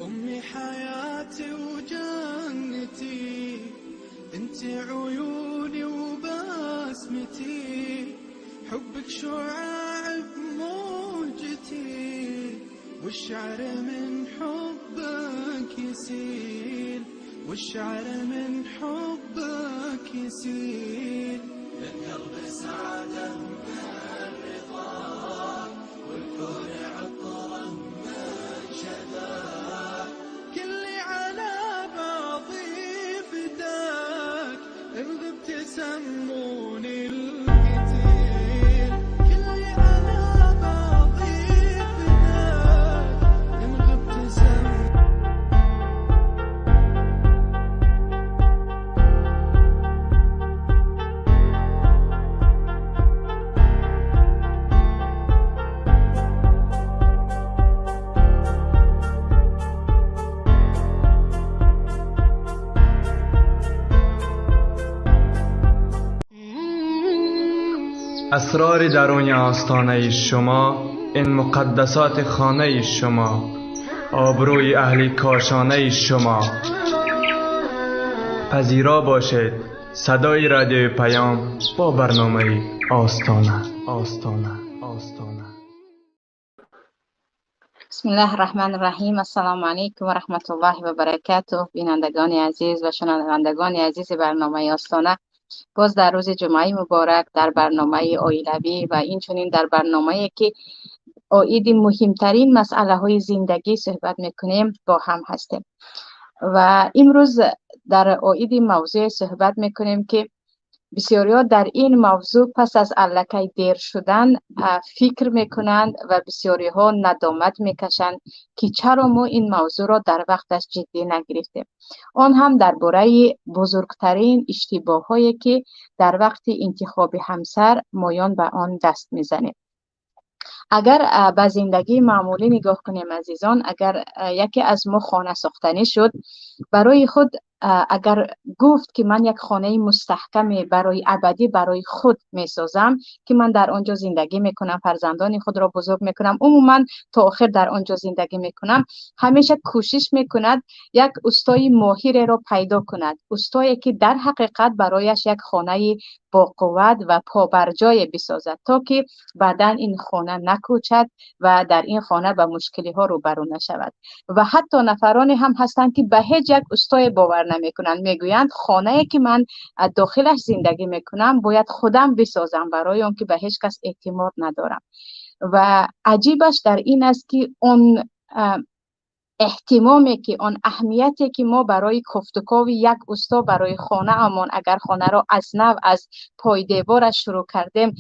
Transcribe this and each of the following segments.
أمي حياتي وجنتي، انت عيوني وبسمتي، حبك شعاع بموجتي، والشعر من حبك يسيل، والشعر من حبك يسيل. القلب سعادة من رضاك، والكون عطرا من شذاك، كلي على بعضي فداك، إن غبت سموني القتيل، كلي على بعضي فداك، إن غبت سموني. اسرار درون آستانه شما، این مقدسات خانه شما، آبروی اهل کاشانه شما. پذیرا باشید صدای رادیو پیام با برنامه آستانه. آستانه آستانه. بسم الله الرحمن الرحیم. السلام علیکم و رحمت الله و برکاته. بینندگان عزیز و شنوندگان عزیز برنامه آستانه، باز در روز جمعه مبارک در برنامه عائلوی و اینچنین در برنامه که عاید مهمترین مسئله های زندگی صحبت میکنیم با هم هستیم و امروز در عاید موضوع صحبت میکنیم که بسیاریا در این موضوع پس از الکی دیر شدن فکر میکنند و بسیاری ها ندامت میکشند که چرا ما این موضوع را در وقتش جدی نگرفتیم. آن هم درباره بزرگترین اشتباه هایی که در وقت انتخاب همسر مایان به آن دست میزنیم. اگر به زندگی معمولی نگاه کنیم عزیزان، اگر یکی از ما خانه ساختنی شد، برای خود اگر گفت که من یک خانه مستحکم برای ابدی برای خود میسازم که من در آنجا زندگی میکنم، فرزندان خود را بزرگ میکنم، عموما تا آخر در آنجا زندگی میکنم، همیشه کوشش میکند یک استای ماهر را پیدا کند، استایی که در حقیقت برایش یک خانه با قوت و پابرجای بسازد تا که بعداً این خانه نکوچد و در این خانه به مشکلی ها روبرو نشود. و حتی نفرانی هم هستند که به هیچ یک استای باور نمیکنند، میگویند خانه که من داخلش زندگی میکنم باید خودم بسازم برای آن که به هیچ کس اعتماد ندارم. و عجیبش در این است که اون اهتمامی که آن اهمیتی که ما برای کوفتوکاو یک استا برای خانه امان، اگر خانه را از نو از پای دیوارش شروع کردیم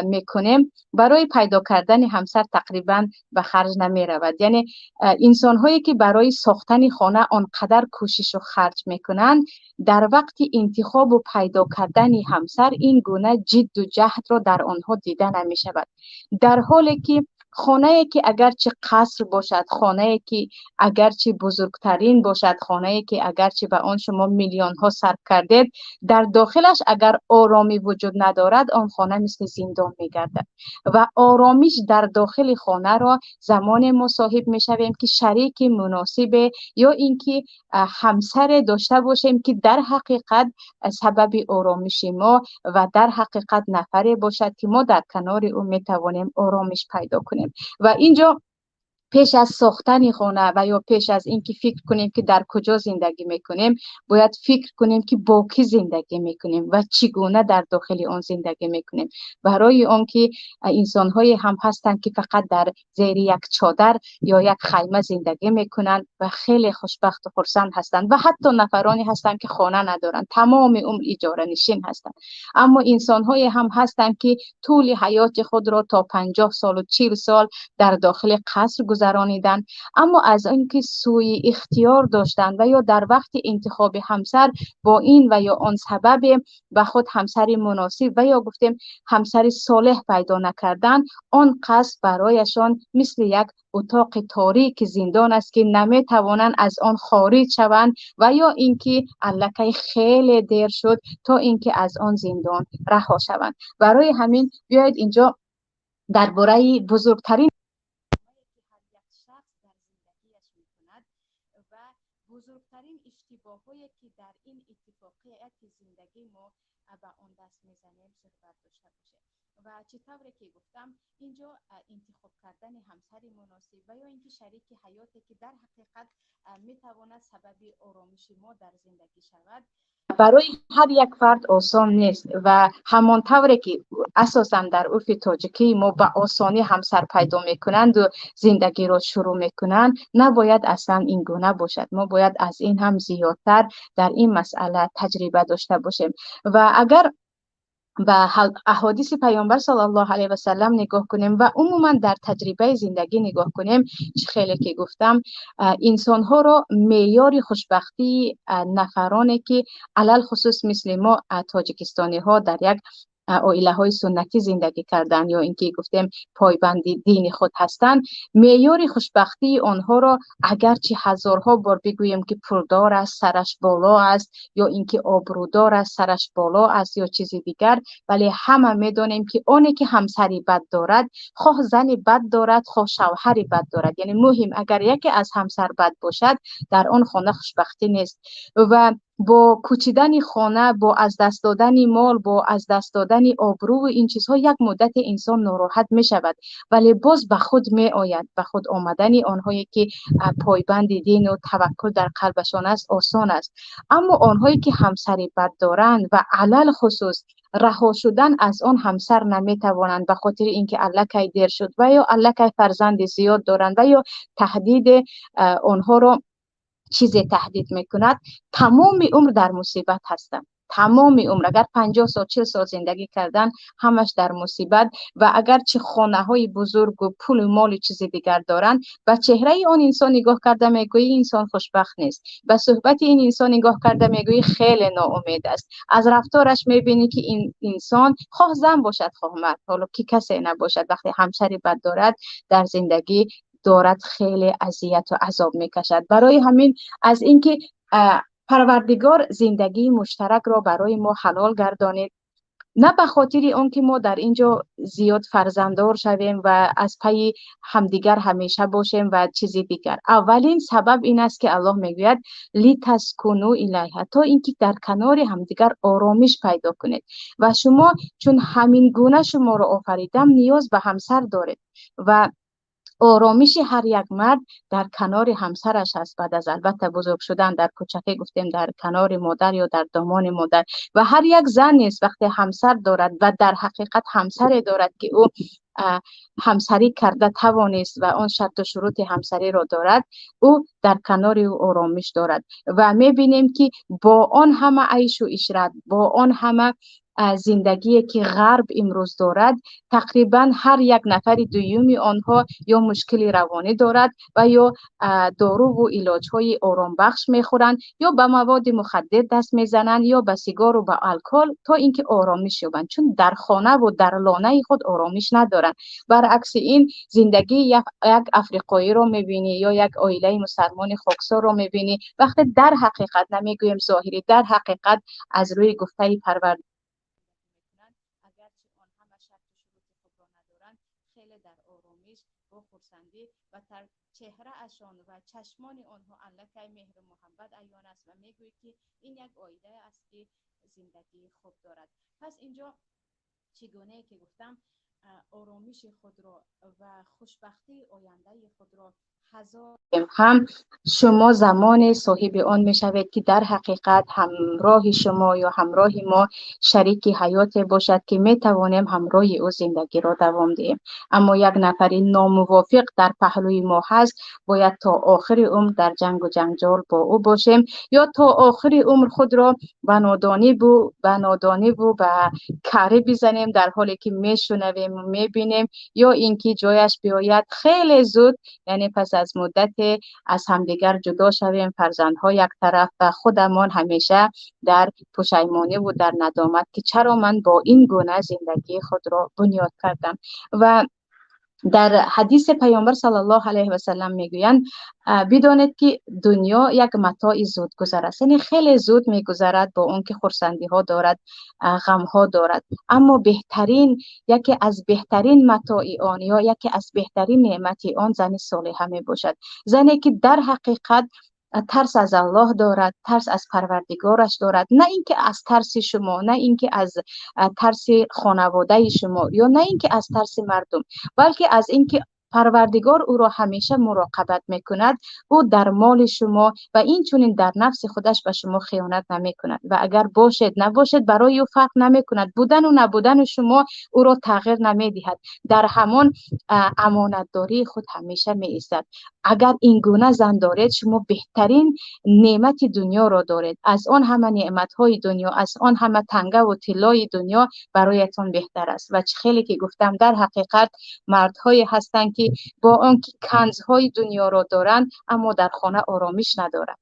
میکنیم، برای پیدا کردن همسر تقریبا به خرج نمی رود. یعنی انسان هایی که برای ساختن خانه آنقدر کوشش و خرج میکنند، در وقت انتخاب و پیدا کردن همسر این گونه جد و جهد را در آنها دیده نمی شود، در حالی که Хонае ки агарчи қаср бошад, хонае ки агарчи бузургтарин бошад, хонае ки агарчи ба он шумо миллионҳо сарф кардед, дар дохилаш агар оромӣ вуҷуд надорад, он хона мисли зиндон мегардад. Ва оромиш дар дохили хонаро замоне мо соҳиб мешавем, ки шарики муносибе ё ин ки ҳамсаре дошта бошем, ки дар ҳақиқат сабаби оромиши мо ва дар ҳақиқат нафаре бошад, ки мо дар канори ӯ метавонем оромиш пайдо кунем. Ва инҷо пеш аз сохтани хона ва ё пеш аз ин ки фикр кунем, ки дар куҷо зиндагӣ мекунем, бояд фикр кунем, ки бо кӣ зиндагӣ мекунем ва чӣ гуна дар дохили он зиндагӣ мекунем. Барои он ки инсонҳое ҳам ҳастанд, ки фақат дар зери як чодар ё як хайма зиндагӣ мекунанд ва хеле хушбахту хурсанд ҳастанд, ва ҳатто нафароне ҳастанд, ки хона надоранд, тамоми умр иҷоранишин ҳастанд. Аммо инсонҳое ҳам ҳастанд, ки тӯли ҳаёти худро то 50 солу 40 сол дар дохили қаср гузарониданд, аммо аз он ки сӯи ихтиёр доштанд ва ё дар вақти интихоби ҳамсар бо ин ва ё он сабабе ба худ ҳамсари муносиб ва ё гуфтем ҳамсари солеҳ пайдо накарданд, он қаср барояшон мисли як утоқи торики зиндон аст, ки наметавонанд аз он хориҷ шаванд ва ё ин ки аллакай хеле дер шуд то ин ки аз он зиндон раҳо шаванд. Барои ҳамин биёед инҷо дар бораи бузургтарин бузургтарин иштибоҳҳое, ки дар ин иттифоқияти зиндагӣ мо ба он даст мезанем, суҳбат дошта бошем. Ва чӣ тавре ки гуфтам, инҷо интихоб кардани ҳамсари муносиб ва ё ин ки шарики ҳаёте, ки дар ҳақиқат метавонад сабаби оромиши мо дар зиндагӣ шавад, барои ҳар як фард осон нест. Ва ҳамон тавре ки асосан дар урфи тоҷикии мо ба осонӣ ҳамсар пайдо мекунанду зиндагиро шурӯъ мекунанд, набояд аслан ин гуна бошад. Мо бояд аз ин ҳам зиёдтар дар ин масъала таҷриба дошта бошем. Ва агар ба аҳодиси Паёмбар саллаллоҳу алайҳи васаллам нигоҳ кунем ва умуман дар таҷрибаи зиндагӣ нигоҳ кунем, чӣ хеле ки гуфтам, инсонҳоро меъёри хушбахтии нафароне, ки алалхусус мисли мо тоҷикистониҳо дар як оилаҳои суннатӣ зиндагӣ карданд ё ин ки гуфтем пойбанди дини худ ҳастанд, меъёри хушбахтии онҳоро агарчи ҳазорҳо бор бигӯем, ки пулдор аст, сараш боло аст, ё ин ки обрӯдор аст, сараш боло аст, ё чизи дигар, вале ҳама медонем, ки оне ки ҳамсари бад дорад, хоҳ зани бад дорад, хоҳ шавҳари бад дорад, яъне муҳим агар яке аз ҳамсар бад бошад, дар он хона хушбахтӣ нест. Ва бо кӯчидани хона, бо аз даст додани мол, бо аз даст додани обрӯ, ин чизҳо як муддате инсон нороҳат мешавад, вале боз ба худ меояд. Ба худ омадани онҳое, ки пойбанди дину таваккул дар қалбашон аст, осон аст. Аммо онҳое, ки ҳамсари бад доранд ва алалхусус раҳо шудан аз он ҳамсар наметавонанд, ба хотири ин ки аллакай дер шуд ва ё аллакай фарзанди зиёд доранд ва ё таҳдиди онҳоро чизе таҳдид мекунад, тамоми умр дар мусибат ҳастанд. Тамоми умр, агар 50 сол, 40 сол зиндагӣ кардан, ҳамаш дар мусибат. Ва агарчи хонаҳои бузургу пулу молу чизи дигар доранд, ба чеҳраи он инсон нигоҳ карда мегӯӣ, инсон хушбахт нест. Ба суҳбати ин инсон нигоҳ карда мегӯӣ, хеле ноумед аст. Аз рафтораш мебинӣ, ки ин инсон, хоҳ зан бошад, хоҳ мард, ҳоло ки касе набошад, вақте ҳамсари бад дорад, дар зиндагӣ дорад хеле азияту азоб мекашад. Барои ҳамин аз инки Парвардигор зиндагии муштаракро барои мо ҳалол гардонид, на ба хотири он ки мо дар ин ҷо зиёд фарзанддор шавем ва аз пайи ҳамдигар ҳамеша бошем ва чизи дигар. Аввалин сабаб ин аст, ки Аллоҳ мегӯяд: литаскуну илайҳа, то ин ки дар канори ҳамдигар оромиш пайдо кунед. Ва шумо чун ҳамин гуна шуморо офаридам, ниёз ба ҳамсар доред ва оромиши ҳар як мард дар канори ҳамсараш аст. Баъд аз албатта бузург шудан, дар кӯчакӣ гуфтем, дар канори модар ё дар домони модар. Ва ҳар як зан низ вақте ҳамсар дорад ва дар ҳақиқат ҳамсаре дорад, ки ӯ ҳамсарӣ карда тавонист ва он шарту шурути ҳамсариро дорад, ӯ дар канори ӯ оромиш дорад. Ва мебинем, ки бо он ҳама айшу ишрат, бо он ҳама зиндагие ки ғарб имрӯз дорад, тақрибан ҳар як нафари дуюми онҳо ё мушкили равонӣ дорад ва ё доруву илоҷҳои оромбахш мехӯранд, ё ба маводи мухаддир даст мезананд, ё ба сигору ба алкоҳол, то ин ки оромиш ёбанд, чун дар хонаву дар лонаи худ оромиш надоранд. Баръакси ин, зиндагии як африқоиро мебинӣ ё як оилаи мусалмони хоксорро мебинӣ, вақте дар ҳақиқат, намегӯем зоҳирӣ, дар ҳақиқат аз рӯи гуфтаи Парвардигор, агарчи он ҳама шарту шурути хубро надоранд, хеле дар оромиш, бо хурсандӣ ва дар чеҳраашон ва чашмони онҳо аллакай меҳру муҳаббат аён аст ва мегӯӣ, ки ин як оилае аст, ки зиндагии хуб дорад. Пас инҷо, чӣ гунае ки гуфтам, оромиши худро ва хушбахтии ояндаи худро ҳазор ҳам шумо замоне соҳиби он мешавед, ки дар ҳақиқат ҳамроҳи шумо ё ҳамроҳи мо шарики ҳаёте бошад, ки метавонем ҳамроҳи ӯ зиндагиро давом диҳем. Аммо як нафари номувофиқ дар паҳлӯи мо ҳаст, бояд то охири умр дар ҷангу ҷанҷол бо ӯ бошем ё то охири умр худро ба нодониву ба карӣ бизанем, дар ҳоле ки мешунавем, мебинем, ё ин ки ҷояш биёяд, хеле зуд, яъне пас аз муддате аз ҳамдигар ҷудо шавем, фарзандҳо як тараф ва худамон ҳамеша дар пушаймониву дар надомат, ки чаро ман бо ин гуна зиндагии худро бунёд кардам. Ва дар ҳадиси Паёмбар саллаллоҳу алайҳи васаллам мегӯянд: бидонед, ки дунё як матои зудгузар аст, яъне хеле зуд мегузарад. Бо он ки хурсандиҳо дорад, ғамҳо дорад, аммо беҳтарин, яке аз беҳтарин матои он ё яке аз беҳтарин неъмати он зани солиҳа мебошад, зане ки дар ҳақиқат тарс аз Аллоҳ дорад, тарс аз Парвардигораш дорад, на ин ки аз тарси шумо, на ин ки аз тарси хонаводаи шумо ё на ин ки аз тарси мардум, балки аз ин ки Парвардигор ӯро ҳамеша муроқабат мекунад. Ӯ дар моли шумо ва инчунин дар нафси худаш ба шумо хиёнат намекунад ва агар бошед, набошед, барои ӯ фарқ намекунад. Будану набудани шумо ӯро тағйир намедиҳад, дар ҳамон амонатдории худ ҳамеша меистад. Агар ин гуна зан доред, шумо беҳтарин неъмати дунёро доред. Аз он ҳама неъматҳои дунё, аз он ҳама тангаву тиллои дунё бароятон беҳтар аст. Ва чӣ хеле ки гуфтам, дар ҳақиқат мардҳое ҳастанд, ки бо он ки канзҳои дунёро доранд, аммо дар хона оромиш надоранд.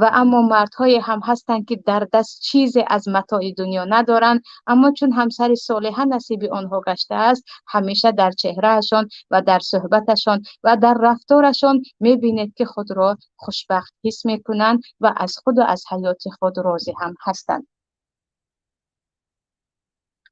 Ва аммо мардҳое ҳам ҳастанд, ки дар даст чизе аз матои дунё надоранд, аммо чун ҳамсари солиҳа насиби онҳо гаштааст, ҳамеша дар чеҳраашон ва дар суҳбаташон ва дар рафторашон мебинед, ки худро хушбахт ҳис мекунанд ва аз худу аз ҳаёти худ розӣ ҳам ҳастанд.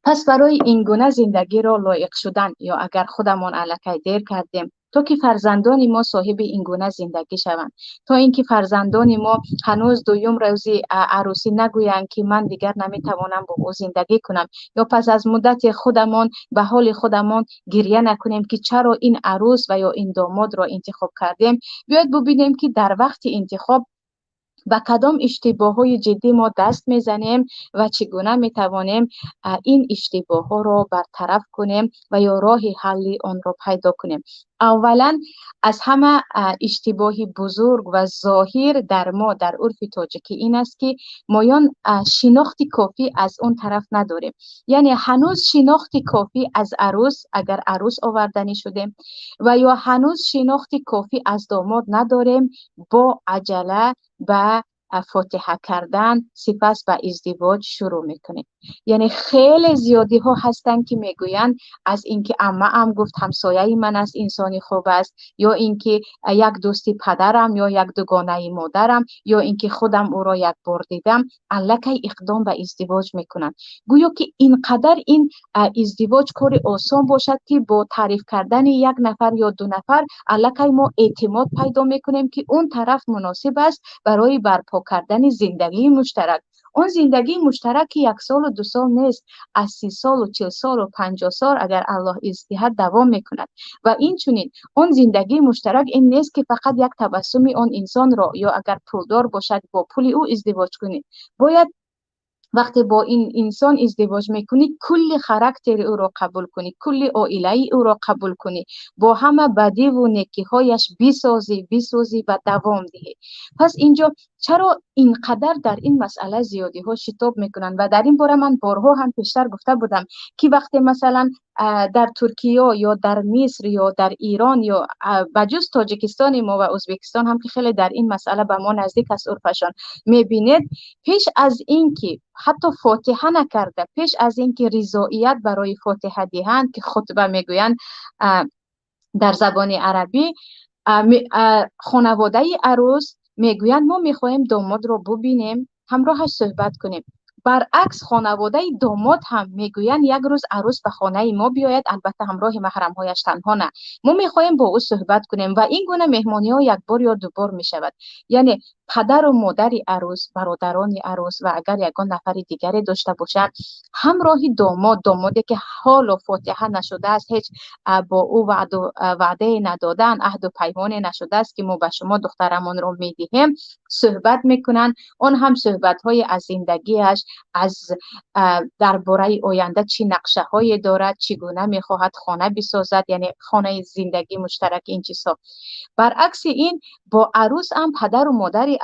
Пас барои ин гуна зиндагиро лоиқ шудан ё агар худамон аллакай дер кардем, то ки фарзандони мо соҳиби ин гуна зиндагӣ шаванд, то ин ки фарзандони мо ҳанӯз дуюм рӯзи арӯсӣ нагӯянд, ки ман дигар наметавонам бо ӯ зиндагӣ кунам, ё пас аз муддате худамон ба ҳоли худамон гиря накунем, ки чаро ин арӯс ва ё ин домодро интихоб кардем, биёед бубинем, ки дар вақти интихоб ба кадом иштибоҳҳои ҷиддӣ мо даст мезанем ва чӣ гуна метавонем ин иштибоҳҳоро бартараф кунем ва ё роҳи ҳалли онро пайдо кунем. Аввалан, аз ҳама иштибоҳи бузург ва зоҳир дар мо, дар урфи тоҷикӣ, ин аст, ки моён шинохти кофӣ аз он тараф надорем, яъне ҳанӯз шинохти кофӣ аз арӯс, агар арӯс оварданӣ шудем, ва ё ҳанӯз шинохти кофӣ аз домод надорем, бо аҷала ба фотиҳа кардан, сипас ба издивоҷ шурӯъ мекунем. Яъне хеле зиёдиҳо ҳастанд, ки мегӯянд, аз ин ки аммаам гуфт, ҳамсояи ман аст, инсони хуб аст, ё ин ки як дӯсти падарам ё як дугонаи модарам, ё ин ки худам ӯро як бор дидам, аллакай иқдом ба издивоҷ мекунанд. Гӯё ки ин қадар ин издивоҷ кори осон бошад, ки бо таъриф кардани як нафар ё ду нафар аллакай мо эътимод пайдо мекунем, ки он тараф муносиб аст барои барпо кардани зиндагии муштарак. Он зиндагии муштарак, ки як солу 2 сол нест, аз 30 солу 40 солу 50 сол, агар Аллоҳ изн диҳад, давом мекунад. Ва инчунин он зиндагии муштарак ин нест, ки фақат як табассуми он инсонро ё агар пулдор бошад, бо пули ӯ издивоҷ кунӣ. Бояд вақте бо ин инсон издивоҷ мекунӣ, кулли характери ӯро қабул кунӣ, кулли оилаи ӯро қабул кунӣ, бо ҳама бадиву некиҳояш бисозӣ ва давом диҳӣ. Пас инҷо Чаро ин қадар дар ин масъала зиёдиҳо шитоб мекунанд? Ва дар ин бора ман борҳо ҳам пештар гуфта будам, ки вақте масалан дар Туркия ё дар Миср ё дар Эрон ё ба ҷуз Тоҷикистони мо ва Ӯзбекистон ҳам, ки хеле дар ин масъала ба мо наздик аст урфашон, мебинед, пеш аз ин ки ҳатто фотиҳа накарда, пеш аз ин ки ризоият барои фотиҳа диҳанд, ки хутба мегӯянд дар забони арабӣ, хонаводаи арӯс мегӯянд: мо мехоҳем домодро бубинем, ҳамроҳаш суҳбат кунем. Баръакс, хонаводаи домод ҳам мегӯянд: як рӯз арӯс ба хонаи мо биёяд, албатта ҳамроҳи маҳрамҳояш, танҳо на, мо мехоҳем бо ӯ суҳбат кунем. Ва ин гуна меҳмониҳо як бор ё ду бор мешавад. Яъне падару модари арӯс, бародарони арӯс ва агар ягон нафари дигаре дошта бошанд, ҳамроҳи домод, домоде ки ҳоло фотиҳа нашудааст, ҳеҷ бо ӯ ваъду ваъдае надоданд, аҳду паймоне нашудааст, ки мо ба шумо духтарамонро медиҳем, суҳбат мекунанд. Он ҳам суҳбатҳои аз зиндагиаш, аз дар бораи оянда чӣ нақшаҳое дорад, чӣ гуна мехоҳад хона бисозад, яъне хонаи зиндагӣ муштарак, ин чизҳо. Баръакси ин, бо арӯс ҳам падару модари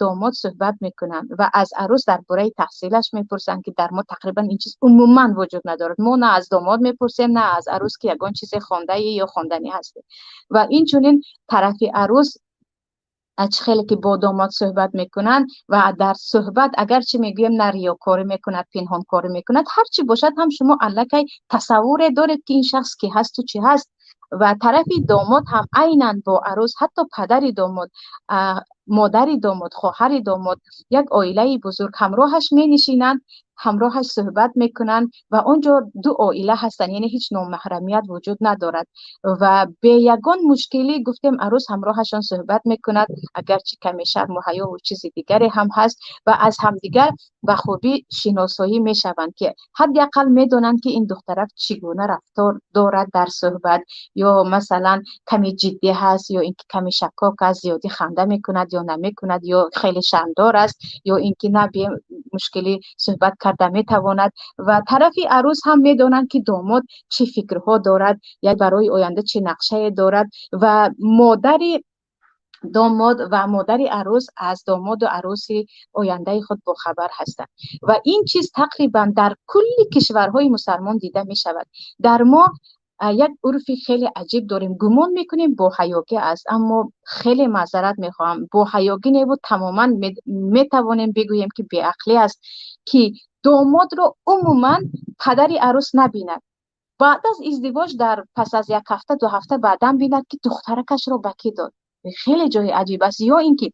домод суҳбат мекунанд ва аз арӯс дар бораи таҳсилаш мепурсанд, ки дар мо тақрибан ин чиз умуман вуҷуд надорад. Мо на аз домод мепурсем, на аз арӯс, ки ягон чизе хондаи ё хонданӣ ҳастӣ. Ва инчунин тарафи арӯс чӣ хеле ки бо домод суҳбат мекунанд ва дар суҳбат агарчи мегӯем, на риёкорӣ мекунад, пинҳонкорӣ мекунад, ҳарчи бошад ҳам, шумо аллакай тасаввуре доред, ки ин шахс ки ҳасту чӣ ҳаст. Ва тарафи домод ҳам айнан бо арӯс, ҳатто падари домод, модари домод, хоҳари домод, як оилаи бузург ҳамроҳаш менишинанд, ҳамроҳаш суҳбат мекунанд ва он ҷо ду оила ҳастанд, яъне ҳеҷ номаҳрамият вуҷуд надорад ва бе ягон мушкилӣ, гуфтем, арӯс ҳамроҳашон суҳбат мекунад, агарчи каме шарму ҳаёву чизи дигаре ҳам ҳаст, ва аз ҳамдигар ба хубӣ шиносоӣ мешаванд, ки ҳадди ақал медонанд, ки ин духтарак чӣ гуна рафтор дорад дар суҳбат, ё масалан каме ҷиддӣ ҳаст, ё ин ки каме шаккок аст, зиёдӣ ханда мекунад ё намекунад, ё хеле шармдор аст, ё ин ки на, бе мушкилӣ суҳбат карда метавонад. Ва тарафи арӯс ҳам медонанд, ки домод чӣ фикрҳо дорад, я барои оянда чӣ нақшае дорад. Ва модари домод ва модари арӯс аз домоду арӯси ояндаи худ бохабар ҳастанд. Ва ин чиз тақрибан дар кулли кишварҳои мусалмон дида мешавад. Дар мо як урфи хеле аҷиб дорем, гумон мекунем боҳаёгӣ аст, аммо хеле маъзарат мехоҳам, боҳаёгӣ неву тамоман метавонем бигӯем, ки беақлӣ аст, ки домодро умуман падари арӯс набинад. Баъд аз издивоҷ, дар пас аз як ҳафта, 2 ҳафта баъдан бинад, ки духтаракашро ба кӣ дод. Хеле ҷои аҷиб аст. Ё ин ки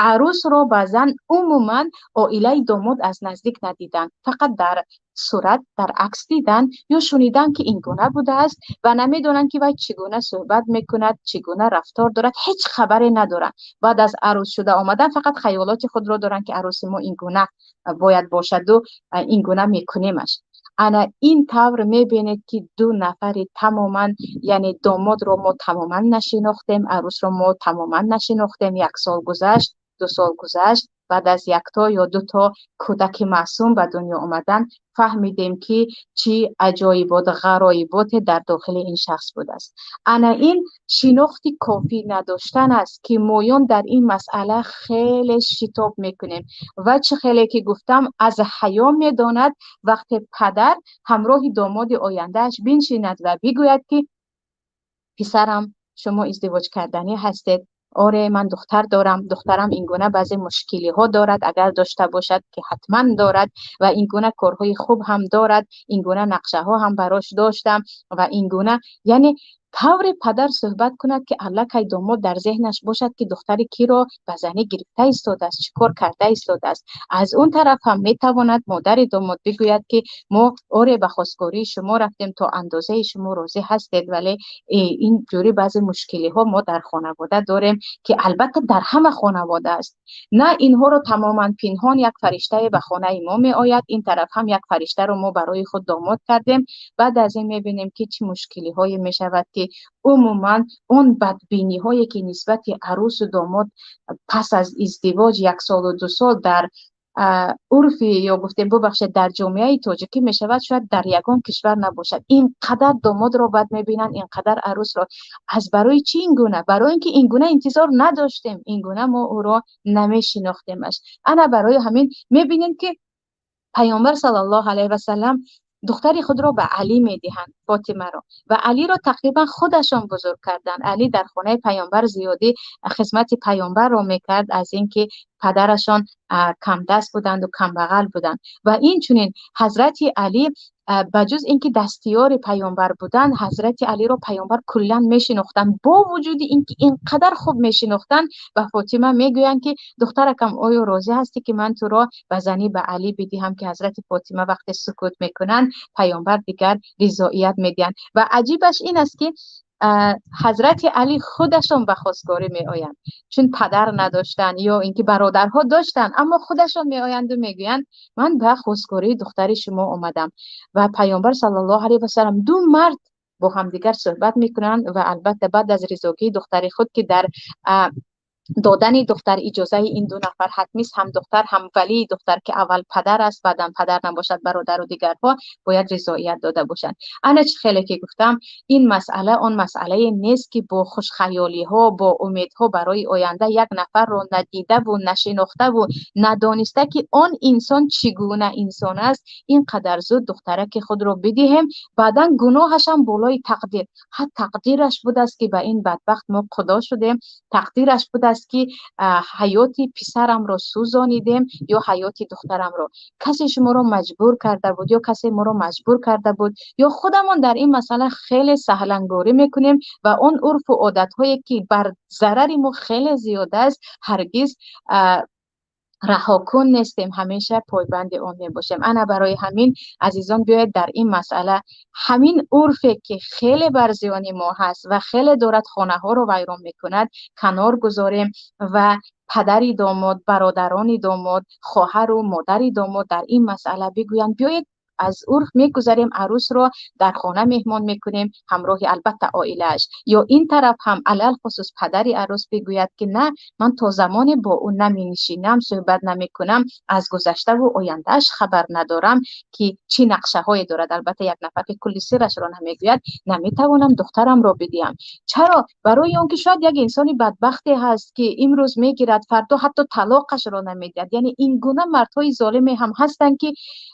арӯсро баъзан умуман оилаи домод аз наздик надиданд, фақат дар сурат, дар акс дидан ё шунидан, ки ин гуна будааст, ва намедонанд, ки вай чӣ гуна суҳбат мекунад, чӣ гуна рафтор дорад, ҳеҷ хабаре надоранд. Баъд аз арӯс шуда омадан фақат хаёлоти худро доранд, ки арӯси мо ин гуна бояд бошаду ин гуна мекунемаш. Ана ин тавр мебинед, ки ду нафари тамоман, яъне домодро мо тамоман нашинохтем, арӯсро мо тамоман нашинохтем. Як сол гузашт, 2 сол гузашт, баъд аз якто ё дуто кӯдаки маъсум ба дунё омадан фаҳмидем, ки чӣ аҷоибот, ғароиботе дар дохили ин шахс будааст. Ана ин шинохти кофӣ надоштан аст, ки моён дар ин масъала хеле шитоб мекунем. Ва чӣ хеле ки гуфтам, аз ҳаё медонад, вақте падар ҳамроҳи домоди ояндааш биншинад ва бигӯяд, ки писарам, шумо издивоҷ карданӣ ҳастед, оре, ман духтар дорам, духтарам ин гуна баъзе мушкилиҳо дорад, агар дошта бошад, ки ҳатман дорад, ва ин гуна корҳои хуб ҳам дорад, ин гуна нақшаҳо ҳам барош доштам ва ин гуна, яъне тавре падар суҳбат кунад, ки аллакай домод дар зеҳнаш бошад, ки духтари киро ба занӣ гирифта истодааст, чӣ кор карда истодааст. Аз он тараф ҳам метавонад модари домод бигӯяд, ки мо, оре, ба хостгории шумо рафтем, то андозаи шумо розӣ ҳастед, вале ин ҷури баъзе мушкилиҳо мо дар хонавода дорем, ки албатта дар ҳама хонавода аст. На инҳоро тамоман пинҳон як фариштае ба хонаи мо меояд, ин тараф ҳам як фариштаро мо барои худ домод кардем. Баъд аз ин мебинем, ки чӣ мушкилиҳое мешавад, ки умуман он бадбиниҳое, ки нисбати арӯсу домод пас аз издивоҷ як солу 2 сол дар урфи ё гуфтем, бубахшед, дар ҷомеаи тоҷикӣ мешавад, шояд дар ягон кишвар набошад. Ин қадар домодро бад мебинанд, ин қадар арӯсро. Аз барои чӣ ин гуна? Барои ин ки ин гуна интизор надоштем, ин гуна мо ӯро намешинохтемаш. Ана барои ҳамин мебинем, ки Паёмбар саллаллоҳу алайҳи васаллам духтари худро ба Алӣ медиҳанд, Фотимаро, ва Алиро тақрибан худашон бузург карданд. Алӣ дар хонаи Паёмбар зиёдӣ хизмати Паёмбарро мекард, аз инки падарашон камдаст буданд ва камбағал буданд. Ва инчунин Ҳазрати Алӣ, ба ҷуз инки дастиёри Паёмбар буданд, Ҳазрати Алиро Паёмбар куллан мешинохтанд. Бо вуҷуди инки инқадар хуб мешинохтанд, ба Фотима мегӯянд, ки духтаракам, оё розӣ ҳастӣ, ки ман туро ба занӣ ба Алӣ бидиҳам? Ки Ҳазрати Фотима вақте сукут мекунанд, Паёмбар дигар ризоият медиҳанд. Ва аҷибаш ин аст, ки Ҳазрати Алӣ худашон ба хостгорӣ меоянд, чун падар надоштанд ё инки бародарҳо доштанд, аммо худашон меоянду мегӯянд: ман ба хостгории духтари шумо омадам. Ва Паёмбар саллаллоҳу алайҳи васаллам, ду мард бо ҳамдигар суҳбат мекунанд ва албатта баъд аз ризогии духтари худ, ки дар додани духтар иҷозаи ин ду нафар ҳатмист, ҳам духтар, ҳам валии духтар, ки аввал падар аст, баъдан падар набошад, бародару дигарҳо бояд ризоият дода бошанд. Ана чӣ хеле ки гуфтам, ин масъала он масъалае нест, ки бо хушхаёлиҳо, бо умедҳо барои оянда як нафарро надидаву нашинохтаву надониста, ки он инсон чӣ гуна инсон аст, ин қадар зуд духтараки худро бидиҳем. Баъдан гуноҳашам болои тақдир. Ҳа, тақдираш будааст, ки ба ин бадбахт мо худо шудем, тақдираш будааст, ки ҳаёти писарамро сӯзонидем ё ҳаёти духтарамро. Касе шуморо маҷбур карда буд ё касе моро маҷбур карда буд, ё худамон дар ин масъала хеле саҳлангорӣ мекунем ва он урфу одатҳое, ки бар зарари мо хеле зиёд аст, ҳаргиз раҳокун нестем, ҳамеша пойбанди он мебошем. Ана барои ҳамин, азизон, биёед дар ин масъала ҳамин урфе, ки хеле бар зиёни мо ҳаст ва хеле дорад хонаҳоро вайрон мекунад, канор гузорем ва падари домод, бародарони домод, хоҳару модари домод дар ин масъала бигӯянд: биёед, аз урф мегузарем, арӯсро дар хона меҳмон мекунем ҳамроҳи албатта оилааш. Ё ин тараф ҳам, алалхусус падари арӯс бигӯяд, ки на, ман то замоне бо ӯ наменишинам, суҳбат намекунам, аз гузаштаву ояндааш хабар надорам, ки чӣ нақшаҳое дорад, албатта як нафар, ки кулли сирашро намегӯяд, наметавонам духтарамро бидиҳам. Чаро? Барои он ки шояд як инсони бадбахте ҳаст, ки имрӯз мегирад, фардо ҳатто талоқашро намедиҳад. Яъне ин гуна мардҳои золиме ҳам ҳастанд, ки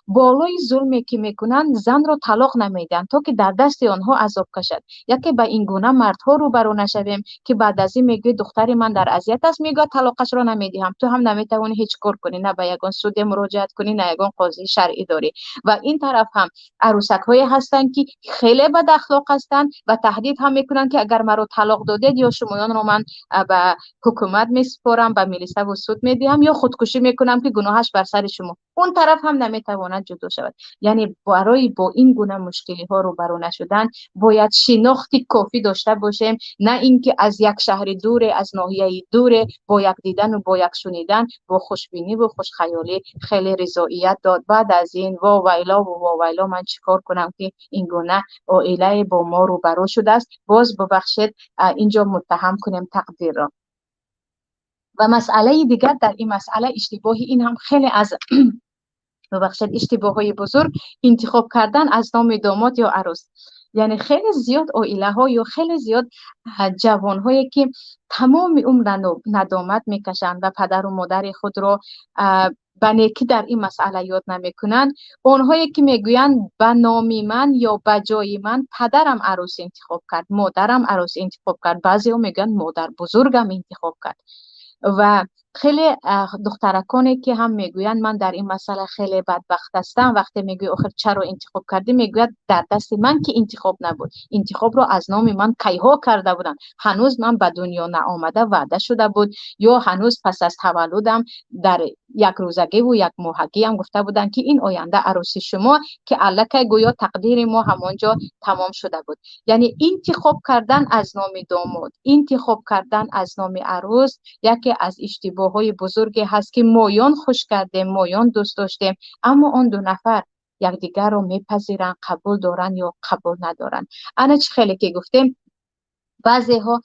болои зулме, ки мекунанд, занро талоқ намедиҳанд, то ки дар дасти онҳо азоб кашад. Яке ба ин гуна мардҳо рӯбарӯ нашавем, ки баъд аз ин мегӯяд: духтари ман дар азият аст, мегӯяд: талоқашро намедиҳам. Ту ҳам наметавонӣ ҳеҷ кор кунӣ, на ба ягон суде муроҷиат кунӣ, на ягон қозии шаръӣ дорӣ. Ва ин тараф ҳам арӯсакҳое ҳастанд, ки хеле бадахлоқ ҳастанд ва таҳдид ҳам мекунанд, ки агар маро талоқ додед, ё шумоёнро ман ба ҳукумат месупорам, ба милисаву суд медиҳам, ё худкушӣ мекунам, ки гуноҳаш бар сари шумо. Он тараф ҳам наметавонад ҷудо шавад. Яъне барои бо ин гуна мушкилиҳо рӯбарӯ нашудан бояд шинохти кофӣ дошта бошем, на ин ки аз як шаҳри дуре, аз ноҳияи дуре, бо як дидану бо як шунидан, бо хушбиниву хушхаёлӣ хеле ризоият дод. Баъд аз ин во вайлову во вайло, ман чӣ кор кунам, ки ин гуна оилае бо мо рӯбарӯ шудааст? Боз бубахшед, инҷо муттаҳам кунем тақдирро. Ва масъалаи дигар дар ин масъала, иштибоҳи ин ҳам хеле аз, бубахшед, иштибоҳҳои бузург, интихоб кардан аз номи домод ё арӯс. Яъне хеле зиёд оилаҳо ё хеле зиёд ҷавонҳое, ки тамоми умр надомат мекашанд ва падару модари худро ба некӣ дар ин масъала ёд намекунанд, онҳое ки мегӯянд: ба номи ман ё ба ҷои ман падарам арӯс интихоб кард, модарам арӯс интихоб кард, баъзеҳо мегӯянд: модарбузургам интихоб кард. Ва хеле духтараконе, ки ҳам мегӯянд: ман дар ин масъала хеле бадбахт ҳастам. Вақте мегӯӣ: охир чаро интихоб кардӣ? Мегӯяд: дар дасти ман ки интихоб набуд, интихобро аз номи ман кайҳо карда буданд, ҳанӯз ман ба дунё наомада ваъда шуда буд, ё ҳанӯз пас аз таваллудам дар як рӯзагиву як моҳагиам гуфта буданд, ки ин оянда арӯси шумо, ки аллакай гӯё тақдири мо ҳамон ҷо тамом шуда буд. Яъне интихоб кардан аз номи домод, интихоб кардан аз номи арӯс яке аз иштибоҳҳои бузурге ҳаст, ки моён хуш кардем, моён дӯст доштем, аммо он ду нафар якдигарро мепазиранд, қабул доранд ё қабул надоранд? Ана чӣ хеле ки гуфтем. Баъзеҳо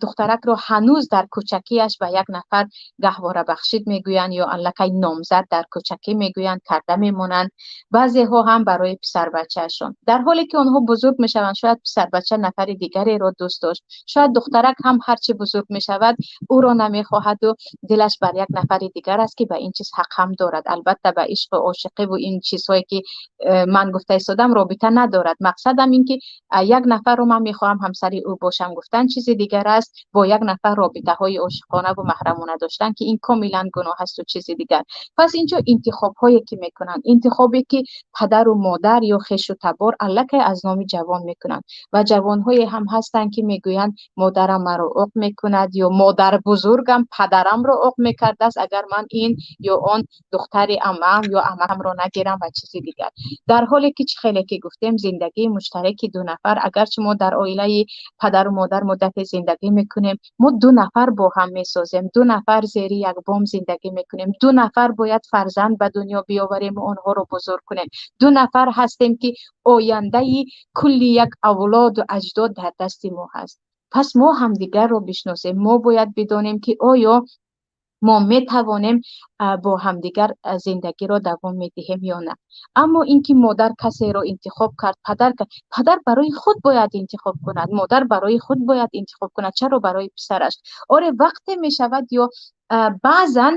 духтаракро ҳанӯз дар кӯчакиаш ба як нафар гаҳвора бахшид мегӯянд ё аллакай номзад дар кӯчакӣ мегӯянд, карда мемонанд. Баъзеҳо ҳам барои писарбачаашон. Дар ҳоле ки онҳо бузург мешаванд, шояд писарбача нафари дигареро дӯст дошт, шояд духтарак ҳам ҳарчи бузург мешавад, ӯро намехоҳаду дилаш бар як нафари дигар аст, ки ба ин чиз ҳақ ҳам дорад. Албатта, ба ишқу ошиқиву ин чизҳое ки ман гуфта истодам, робита надорад. Мақсадам ин ки як нафарро ман мехоҳам ҳамсари ӯ бошам гуфтан чизи дигар аст, бо як нафар робитаҳои ошиқонаву маҳрамона доштан, ки ин комилан гуноҳ асту, чизи дигар. Пас инҷо интихобҳое ки мекунанд, интихобе ки падару модар ё хешу табор аллакай аз номи ҷавон мекунанд. Ва ҷавонҳое ҳам ҳастанд, ки мегӯянд: «Модарам маро оқ мекунад» ё «Модарбузургам падарамро оқ мекардааст, агар ман ин ё он духтари амаам ё амаамро нагирам» ва чизи дигар. Дар ҳоле ки, чӣ хеле ки гуфтем, зиндагии муштараки ду нафар, агарчи мо дар оилаи падару модар муддате зиндагӣ мекунем, мо ду нафар бо ҳам месозем, ду нафар зери як бом зиндагӣ мекунем, ду нафар бояд фарзанд ба дунё биёварему онҳоро бузург кунем, ду нафар ҳастем, ки ояндаи кулли як авлоду аҷдод дар дасти мо ҳаст. Пас мо ҳамдигарро бишносем. Мо бояд бидонем, ки оё мо метавонем бо ҳамдигар зиндагиро давом медиҳем ё на. Аммо ин ки модар касеро интихоб кард, падар кард, падар барои худ бояд интихоб кунад, модар барои худ бояд интихоб кунад, чаро барои писараш? Оре, вақте мешавад ё баъзан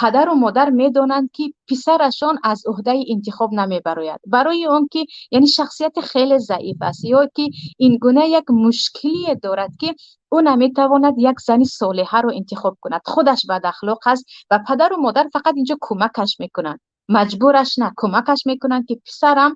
падару модар медонанд, ки писарашон аз уҳдаи интихоб намебарояд, барои он ки яъне шахсияти хеле заиф аст ё ки ин гуна як мушкилие дорад, ки ӯ наметавонад як зани солиҳаро интихоб кунад, худаш бадахлоқ аст. Ва падару модар фақат инҷо кӯмакаш мекунанд, маҷбураш на, кӯмакаш мекунанд, ки писарам,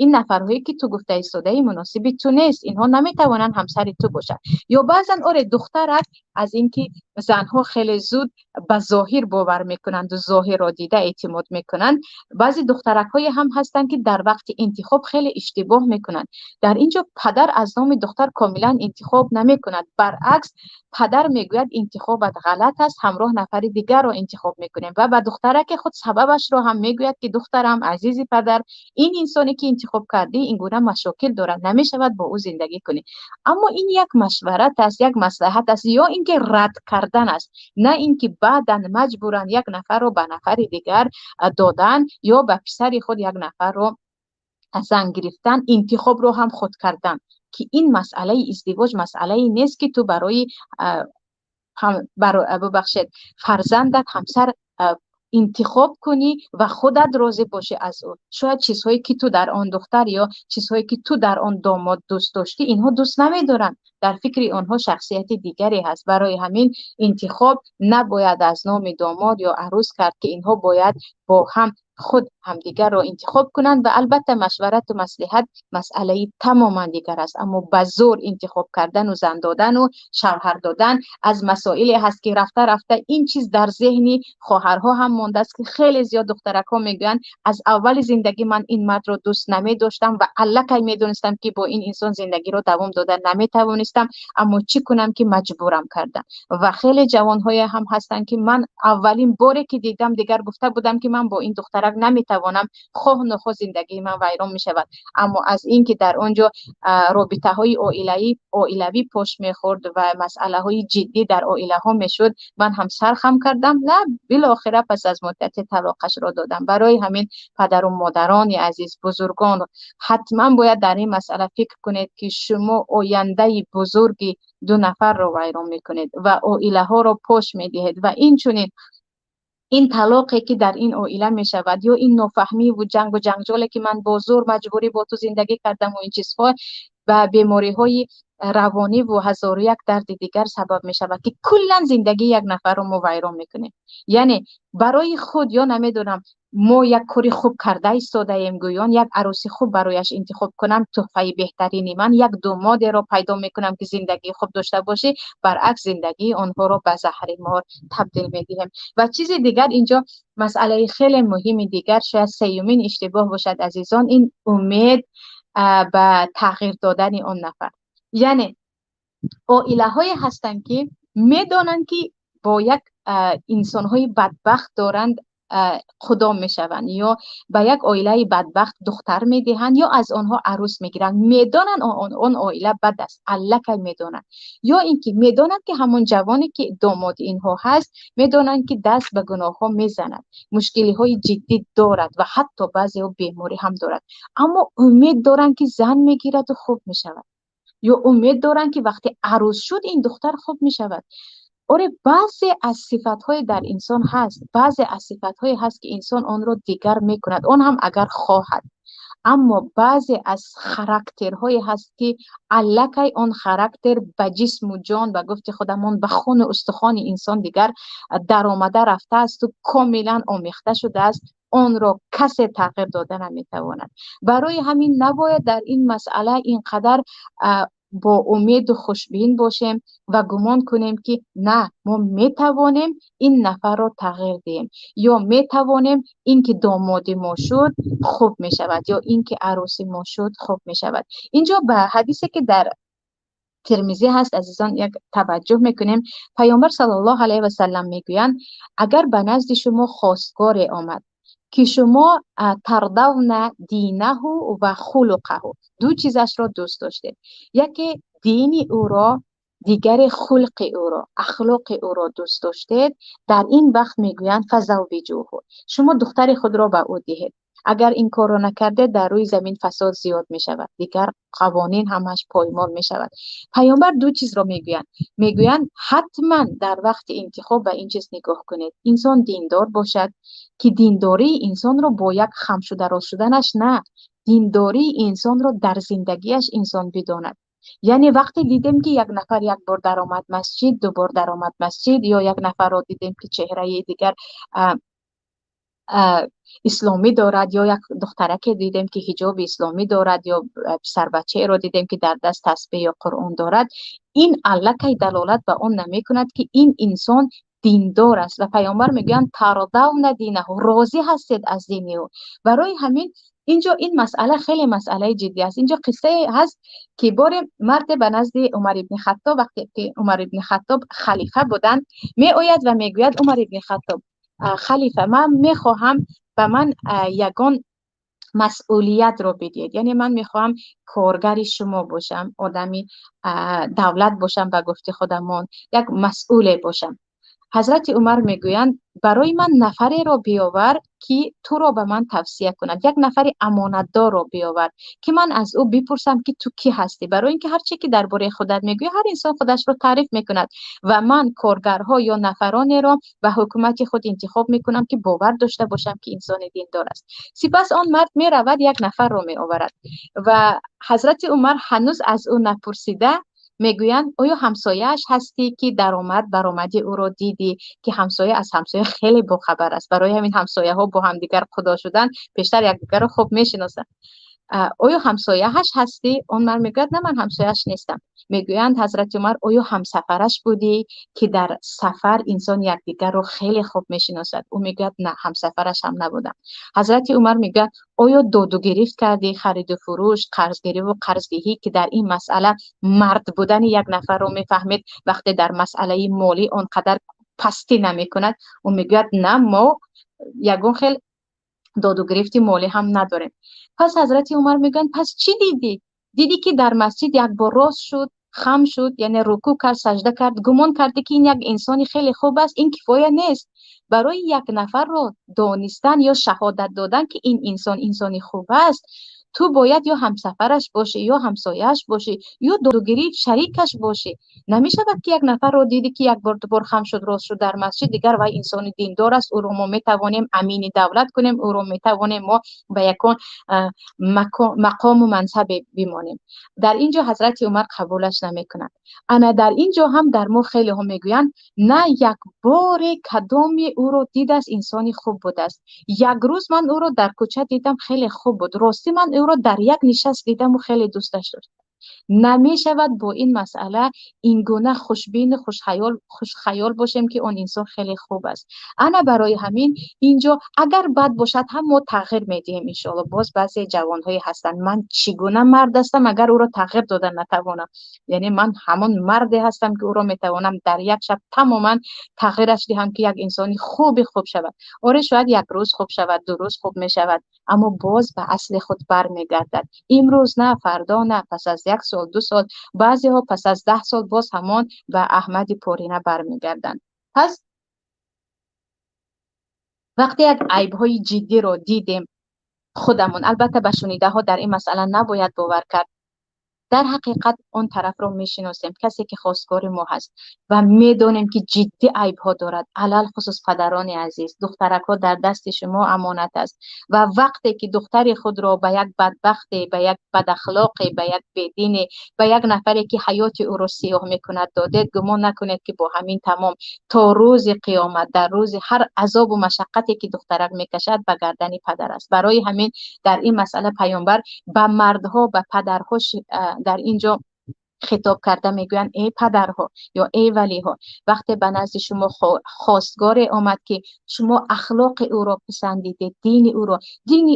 ин нафарҳое ки ту гуфта истодаӣ, муносиби ту нест, инҳо наметавонанд ҳамсари ту бошанд. Ё баъзан, оре, духтарак аз инки занҳо хеле зуд ба зоҳир бовар мекунанду зоҳирро дида эътимод мекунанд, баъзе духтаракҳое ҳам ҳастанд, ки дар вақти интихоб хеле иштибоҳ мекунанд. Дар ин ҷо падар аз номи духтар комилан интихоб намекунад, баръакс, падар мегӯяд: «Интихобат ғалат аст, ҳамроҳ нафари дигарро интихоб мекунем» ва ба духтараки худ сабабашро ҳам мегӯяд, ки духтарам, азизи падар, ин инсоне ки интихоб кардӣ, ин гуна машокил дорад, намешавад бо ӯ зиндагӣ кунӣ. Аммо ин як машварат аст, як маслиҳат аст ё ин ки рад кардан аст, на ин ки баъдан маҷбуран як нафарро ба нафари дигар додан ё ба писари худ як нафарро зан гирифтан, интихобро ҳам худ кардан, ки ин масъалаи издивоҷ масъалае нест, ки ту барои, бубахшед, фарзандат ҳамсар интихоб кунӣ ва худат розӣ бошӣ аз ӯ. Шояд чизҳое ки ту дар он духтар ё чизҳое ки ту дар он домод дӯст доштӣ, инҳо дӯст намедоранд, дар фикри онҳо шахсияти дигаре ҳаст. Барои ҳамин интихоб набояд аз номи домод ё арӯс кард, ки инҳо бояд бо ҳам худ ҳамдигарро интихоб кунанд. Ва албатта, машварату маслиҳат масъалаи тамоман дигар аст, аммо ба зӯр интихоб кардану зан додану шавҳар додан аз масоиле ҳаст, ки рафта рафта ин чиз дар зеҳни хоҳарҳо ҳам мондааст, ки хеле зиёд духтаракҳо мегӯянд: «Аз аввали зиндагӣ ман ин мардро дӯст намедоштам ва аллакай медонистам, ки бо ин инсон зиндагиро давом дода наметавонистам, аммо чӣ кунам, ки маҷбурам кардам». Ва хеле ҷавонҳое ҳам ҳастанд, ки ман аввалин боре ки дидам, дигар гуфта будам, ки ман бо ин духтарак наметавонам, хоҳ нохоҳ зиндагии ман вайрон мешавад. Аммо аз ин ки дар он ҷо робитаҳои оилавӣ пош мехӯрд ва масъалаҳои ҷиддӣ дар оилаҳо мешуд, ман ҳам сархам кардам на, билохира пас аз муддате талоқашро додам. Барои ҳамин, падару модарони азиз, бузургон, ҳатман бояд дар ин масъала фикр кунед, ки шумо ояндаи бузурги ду нафарро вайрон мекунед ва оилаҳоро пош медиҳед. Ва инчунин ин талоқе ки дар ин оила мешавад ё ин нофаҳмиву ҷангу ҷанҷоле, ки ман бо зӯр, маҷбурӣ бо ту зиндагӣ кардаму ин чизҳо ба бемориҳои равонӣ ва ҳазору як дарди дигар сабаб мешавад, ки куллан зиндагии як нафарро мо вайрон мекунем. Яъне барои худ ё намедонам, мо як кори хуб карда истодаем гӯён, як арӯси хуб барояш интихоб кунам, тӯҳфаи беҳтарини ман, як домодеро пайдо мекунам, ки зиндагии хуб дошта бошӣ, баръакс, зиндагии онҳоро ба заҳри мор табдил медиҳем. Ва чизи дигар, инҷо масъалаи хеле муҳими дигар, шояд сеюмин иштибоҳ бошад, азизон, ин умед ба тағйир додани он нафар. Яъне оилаҳое ҳастанд, ки медонанд, ки бо як инсонҳои бадбахт доранд. худом мешаванд ё ба як оилаи бадбахт духтар медиҳанд ё аз онҳо арӯс мегиранд. Медонанд он оила бад аст, аллакай медонанд. Ё ин ки медонанд, ки ҳамон ҷавоне, ки домоди инҳо ҳаст, медонанд, ки даст ба гуноҳҳо мезанад, мушкилиҳои ҷиддӣ дорад ва ҳатто баъзеҳо беморӣ ҳам дорад. Аммо умед доранд, ки зан мегираду хуб мешавад. Ё умед доранд, ки вақте арӯс шуд, ин духтар хуб мешавад. Оре, баъзе аз сифатҳое дар инсон ҳаст, баъзе аз сифатҳое ҳаст, ки инсон онро дигар мекунад, он ҳам агар хоҳад. Аммо баъзе аз характерҳое ҳаст, ки аллакай он характер ба ҷисму ҷон, ба гуфти худамон, ба хуну устухони инсон дигар даромада рафтаасту комилан омехта шудааст, онро касе тағйир дода наметавонад. Барои ҳамин набояд дар ин масъала ин қадар бо умеду хушбин бошем ва гумон кунем, ки на, мо метавонем ин нафарро тағйир диҳем ё метавонем ин ки домоди мо шуд, хуб мешавад, ё ин ки арӯси мо шуд, хуб мешавад. Инҷо ба ҳадисе, ки дар Тирмизӣ ҳаст, азизон, як таваҷҷӯҳ мекунем. Паёмбар саллаллоҳу алайҳи васаллам мегӯянд: агар ба назди шумо хостгоре омад, ки шумо тардавна динаҳу ва хулуқаҳу, ду чизашро дӯст доштед, яке дини ӯро, дигаре хулқи ӯро, ахлоқи ӯро дӯст доштед, дар ин вақт мегӯянд: фазаввиҷуҳу, шумо духтари худро ба ӯ диҳед. Агар ин корро накардед, дар рӯи замин фасод зиёд мешавад, дигар қавонин ҳамаш поймол мешавад. Паёмбар ду чизро мегӯянд. Мегӯянд, ҳатман дар вақти интихоб ба ин чиз нигоҳ кунед: инсон диндор бошад, ки диндории инсонро бо як хамшуда рост шуданаш на, диндории инсонро дар зиндагиаш инсон бидонад. Яъне вақте дидем, ки як нафар як бор даромад масҷид, ду бор даромад масҷид, ё як нафарро дидем, ки чеҳраи дигар исломӣ дорад, ё як духтараке дидем, ки ҳиҷоби исломӣ дорад, ё писарбачаеро дидем, ки дар даст тасбеҳ ё Қуръон дорад, ин аллакай далолат ба он намекунад, ки ин инсон диндор аст. Ва паёмбар мегӯянд: тардавна динаҳу, розӣ ҳастед аз дини ӯ. Барои ҳамин инҷо ин масъала хеле масъалаи ҷиддӣ аст. Инҷо қиссае ҳаст, ки боре марде ба назди Умар ибни Хаттоб, вақте ки Умар ибни Хаттоб халифа буданд, меояд ва мегӯяд: Умар ибни Хаттоб, халифа, ман мехоҳам ба ман ягон масъулиятро бидиҳед, яъне ман мехоҳам коргари шумо бошам, одами давлат бошам, ба гуфти худамон як масъуле бошам. Ҳазрати Умар мегӯянд: барои ман нафареро биёвар, ки туро ба ман тавсия кунад, як нафари амонатдорро биёвар, ки ман аз ӯ бипурсам, ки ту кӣ ҳастӣ, барои ин ки ҳар че ки дар бораи худат мегӯӣ, ҳар инсон худашро таъриф мекунад ва ман коргарҳо ё нафаронеро ба ҳукумати худ интихоб мекунам, ки бовар дошта бошам, ки инсони диндор аст. Сипас он мард меравад, як нафарро меоварад ва ҳазрати Умар ҳанӯз аз ӯ напурсида мегӯянд: оё ҳамсояаш ҳастӣ, ки даромад баромади ӯро дидӣ? Ки ҳамсоя аз ҳамсоя хеле бохабар аст, барои ҳамин ҳамсояҳо бо ҳамдигар худо шудан пештар якдигарро хуб мешиносанд. Оё ҳамсояаш ҳастӣ? Он мард мегӯяд: на, ман ҳамсояаш нестам. Мегӯянд ҳазрати Умар: оё ҳамсафараш будӣ, ки дар сафар инсон якдигарро хеле хуб мешиносад? Ӯ мегӯяд: на, ҳамсафараш ҳам набудам. Ҳазрати Умар мегӯяд: оё доду гирифт кардӣ, хариду фурӯш, қарзгириву қарздиҳӣ, ки дар ин масъала мард будани як нафарро мефаҳмед, вақте дар масъалаи молӣ он қадар пастӣ намекунад? Ӯ мегӯяд: на, мо ягон хел доду гирифти молӣ ҳам надорем. Пас ҳазрати Умар мегӯянд: пас чӣ дидӣ? Дидӣ, ки дар масҷид як бор рост шуд, хам шуд, яъне рукӯъ кард, сажда кард, гумон кардӣ, ки ин як инсони хеле хуб аст? Ин кифоя нест барои як нафарро донистан ё шаҳодат додан, ки ин инсон инсони хуб аст. Ту бояд ё ҳамсафараш бошӣ, ё ҳамсояаш бошӣ, ё додугирифт шарикаш бошӣ. Намешавад, ки як нафарро дидӣ, ки як бор, ду бор хам шуд, рост шуд дар масҷид, дигар вай инсони диндор аст, ӯро мо метавонем амини давлат кунем, ӯро метавонем мо ба ягон мақому мансабе бимонем. Дар ин ҷо ҳазрати Умар қабулаш намекунад. Ана дар ин ҷо ҳам дар мо хелеҳо мегӯянд: на, як боре кадоме ӯро дидааст, инсони хуб будааст, як рӯз ман ӯро дар кӯча дидам, хеле хуб буд, ростӣ ман ӯро дар як нишаст дидаму хеле дӯсташ доштам. Намешавад бо ин масъала ин гуна хушбин, хушхаёл бошем, ки он инсон хеле хуб аст. Ана барои ҳамин инҷо агар бад бошад ҳам, мо тағйир медиҳем, иншоалло. Боз баъзе ҷавонҳое ҳастанд: ман чӣ гуна мард ҳастам, агар ӯро тағйир дода натавонам? Яъне ман ҳамон марде ҳастам, ки ӯро метавонам дар як шаб тамоман тағйираш диҳам, ки як инсони хуби хуб шавад. Оре, шояд як рӯз хуб шавад, 2 рӯз хуб мешавад, аммо боз ба асли худ бармегардад. Имрӯз на, фардо на, пас аз 1 сол, 2 сол, баъзеҳо пас аз 10 сол боз ҳамон ба Аҳмади Порина бармегарданд. Пас вақте як айбҳои ҷиддиро дидем худамон, албатта ба шунидаҳо дар ин масъала набояд бовар кард, дар ҳақиқат он тарафро мешиносем, касе ки хостгори мо ҳаст, ва медонем, ки ҷиддӣ айбҳо дорад. Алалхусус падарони азиз, духтаракҳо дар дасти шумо амонат аст ва вақте ки духтари худро ба як бадбахте, ба як бадахлоқе, ба як бедине, ба як нафаре, ки ҳаёти ӯро сиёҳ мекунад, додед, гумон накунед, ки бо ҳамин тамом. То рӯзи қиёмат, дар рӯзи ҳар азобу машаққате, ки духтарак мекашад, ба гардани падар аст. Барои ҳамин дар ин масъала паёмбар ба мардҳо, ба падарҳо дар инҷо хитоб карда мегӯянд: эй падарҳо ё эй валиҳо, вақте ба назди шумо хостгоре омад, ки шумо ахлоқи ӯро писандидед, дини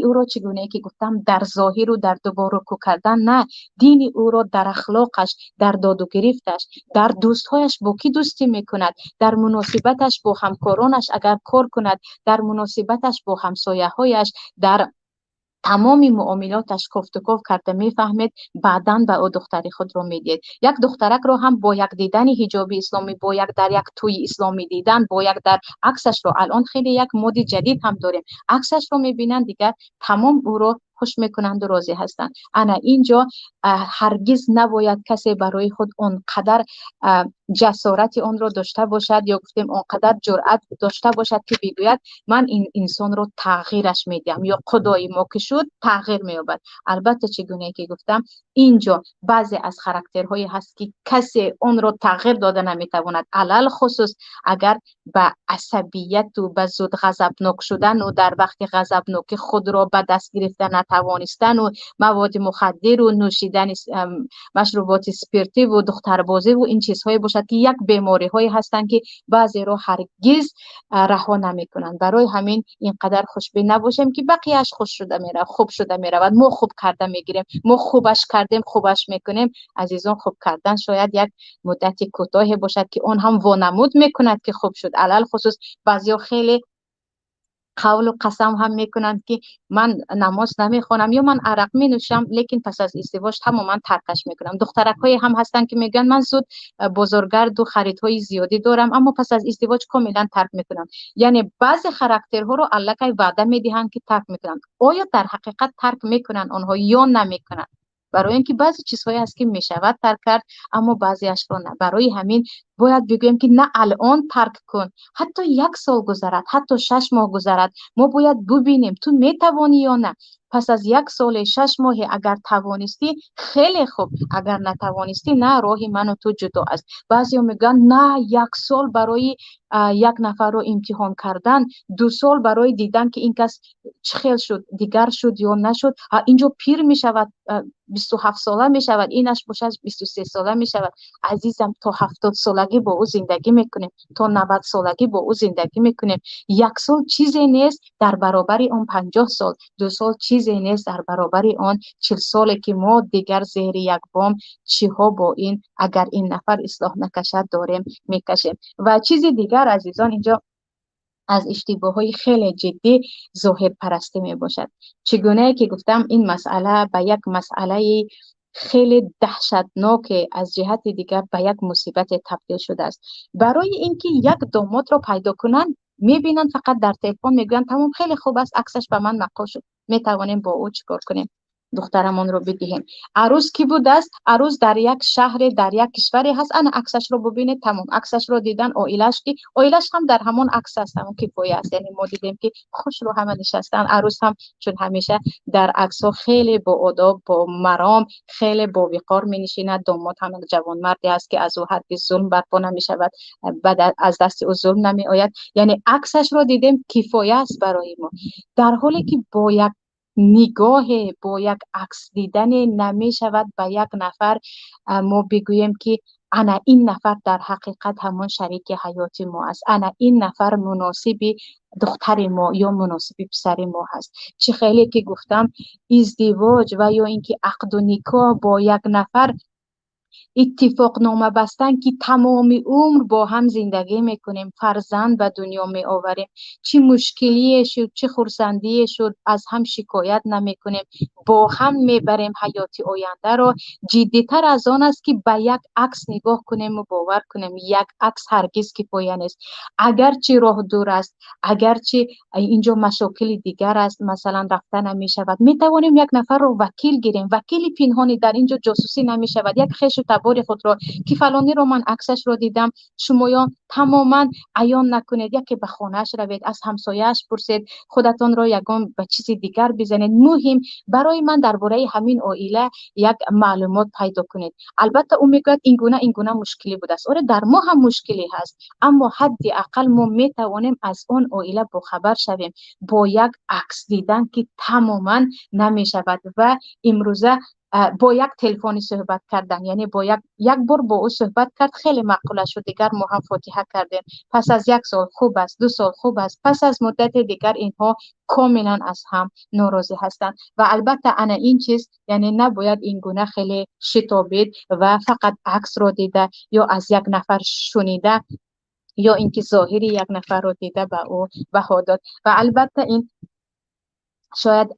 ӯро, чӣ гунае ки гуфтам, дар зоҳиру дар дубора рукӯъ кардан на, дини ӯро дар ахлоқаш, дар доду гирифташ, дар дӯстҳояш, бо кӣ дӯстӣ мекунад, дар муносибаташ бо ҳамкоронаш, агар кор кунад, дар муносибаташ бо ҳамсояҳояш, дар тамоми муомилоташ кофтуков карда мефаҳмед, баъдан ба ӯ духтари худро медиҳед. Як духтаракро ҳам бо як дидани ҳиҷоби исломӣ, бо як дар як тӯи исломӣ дидан, бо як дар аксашро, алон хеле як моди ҷадид ҳам дорем, аксашро мебинанд, дигар тамом ӯро хуш мекунанду розӣ ҳастанд. Ана инҷо ҳаргиз набояд касе барои худ он қадар ҷасорати онро дошта бошад ё гуфтем, он қадар ҷуръат дошта бошад, ки бигӯяд: ман ин инсонро тағйираш медиҳам ё худои мо ки шуд, тағйир меёбад. Албатта, чӣ гунае ки гуфтам, инҷо баъзе аз характерҳое ҳаст, ки касе онро тағйир дода наметавонад, алалхусус агар ба асабияту ба зуд ғазабнок шудану дар вақти ғазабнокӣ худро ба даст гирифта натавонистану маводи мухаддиру нӯшидани машруботи спиртиву духтарбозиву ин чизҳое бошад, ки як бемориҳое ҳастанд, ки баъзеро ҳаргиз раҳо намекунанд. Барои ҳамин ин қадар хушбин набошем, ки бақияш хуш шуда меравад, хуб шуда меравад, мо хуб карда мегирем, мо хубаш кардем, хубаш мекунем. Азизон, хуб кардан шояд як муддати кӯтоҳе бошад, ки он ҳам вонамуд мекунад, ки хуб шуд. Алалхусус баъзеҳо хеле қавлу қасам ҳам мекунанд, ки ман намоз намехонам ё ман арақ менӯшам, лекин пас аз издивоҷ тамоман таркаш мекунам. Духтаракҳое ҳам ҳастанд, ки мегӯянд: ман зуд бозоргарду харидҳои зиёдӣ дорам, аммо пас аз издивоҷ комилан тарк мекунам. Яъне баъзе характерҳоро аллакай ваъда медиҳанд, ки тарк мекунанд. Оё дар ҳақиқат тарк мекунанд онҳо ё намекунанд? Барои ин ки баъзе чизҳое ҳаст, ки мешавад тарк кард, аммо баъзеашро на. Барои ҳамин бояд бигӯем, ки на алон тарк кун, ҳатто як сол гузарад, ҳатто 6 моҳ гузарад, мо бояд бубинем, ту метавонӣ ё на. Пас аз як соле, 6 моҳе агар тавонистӣ, хеле хуб, агар натавонистӣ, на, роҳи ману ту ҷудо аст. Баъзеҳо мегӯянд: на, як сол барои як нафарро имтиҳон кардан, 2 сол барои дидан, ки ин кас чӣ хел шуд, дигар шуд ё нашуд, инҷо пир мешавад, 27 сола мешавад, инаш бошад, 23 сола мешавад. Азизам, то 70 солагӣ бо ӯ зиндагӣ мекунем, то 90 солагӣ бо ӯ зиндагӣ мекунем. Як сол чизе нест дар баробари он 50 сол, 2 сол чизе нест дар баробари он 40 соле, ки мо дигар зери як бом чиҳо бо ин, агар ин нафар ислоҳ накашад, дорем мекашем. Ва чизи дигар, азизон, инҷо аз иштибоҳҳои хеле ҷиддӣ зоҳирпарастӣ мебошад. Чӣ гунае ки гуфтам, ин масъала ба як масъалаи хеле даҳшатноке, аз ҷиҳати дигар ба як мусибате табдил шудааст. Барои ин ки як домодро пайдо кунанд, мебинанд фақат дар телефон, мегӯянд: тамом, хеле хуб аст, аксаш ба ман маъқул шуд, метавонем бо ӯ чӣ кор кунем, духтарамонро бидиҳем. Арӯс кӣ будааст? Арӯс дар як шаҳре, дар як кишваре ҳаст, ана аксашро бубинед, тамом. Аксашро дидан, оилаш, ки оилаш ҳам дар ҳамон акс аст, ҳамон кифоя аст. Яъне мо дидем, ки хушрӯ ҳама нишастанд, арӯс ҳам чун ҳамеша дар аксҳо хеле боодоб, бо маром, хеле бовиқор менишинад. Домод ҳам як ҷавонмарде аст, ки аз ӯ ҳаргиз зулм барпо намешавад, аз дасти ӯ зулм намеояд. Яъне аксашро дидем, кифоя аст барои мо, дар ҳоле ки бо як нигоҳе, бо як акс дидане намешавад ба як нафар мо бигӯем ки ана ин нафар дар ҳақиқат ҳамон шарики ҳаёти мо аст, ана ин нафар муносиби духтари мо ё муносиби писари мо ҳаст. Чӣ хеле ки гуфтам, издивоҷ ва ё ин ки ақду никоҳ бо як нафар иттифоқнома бастан ки тамоми умр бо ҳам зиндагӣ мекунем, фарзанд ба дунё меоварем, чӣ мушкилие шуд, чӣ хурсандие шуд, аз ҳам шикоят намекунем, бо ҳам мебарем ҳаёти ояндаро. Ҷиддитар аз он аст ки ба як акс нигоҳ кунем ва бовар кунем. Як акс ҳаргиз кифоя нест. Агарчи роҳ дур аст, агарчи инҷо машокили дигар аст, масалан рафта намешавад, метавонем як нафарро вакил гирем. Вакили пинҳонӣ дар инҷо ҷосусӣ намешавад. Як хешу табори худро ки фалониро ман аксашро дидам, шумоён тамоман аён накунед, яке ба хонааш равед, аз ҳамсояаш пурсед, худатонро ягон ба чизи дигар бизанед. Муҳим барои ман дар бораи ҳамин оила як маълумот пайдо кунед. Албатта ӯ мегӯяд ин гуна ин гуна мушкилӣ будааст. Оре, дар мо ҳам мушкилӣ ҳаст, аммо ҳадди ақал мо метавонем аз он оила бохабар шавем. Бо як акс дидан ки тамоман намешавад. Ва имрӯза бо як телефони суҳбат кардан, яъне бо як бор бо ӯ суҳбат кард, хеле маъқула шуд, дигар мо ҳам фотиҳа кардем. Пас аз як сол хуб аст, 2 сол хуб аст, пас аз муддате дигар инҳо комилан аз ҳам норозӣ ҳастанд. Ва албатта ана ин чиз, яъне набояд ин гуна хеле шитобид ва фақат аксро дида ё аз як нафар шунида ё инки зоҳири як нафарро дида ба ӯ баҳо дод. Ва албатта ин шояд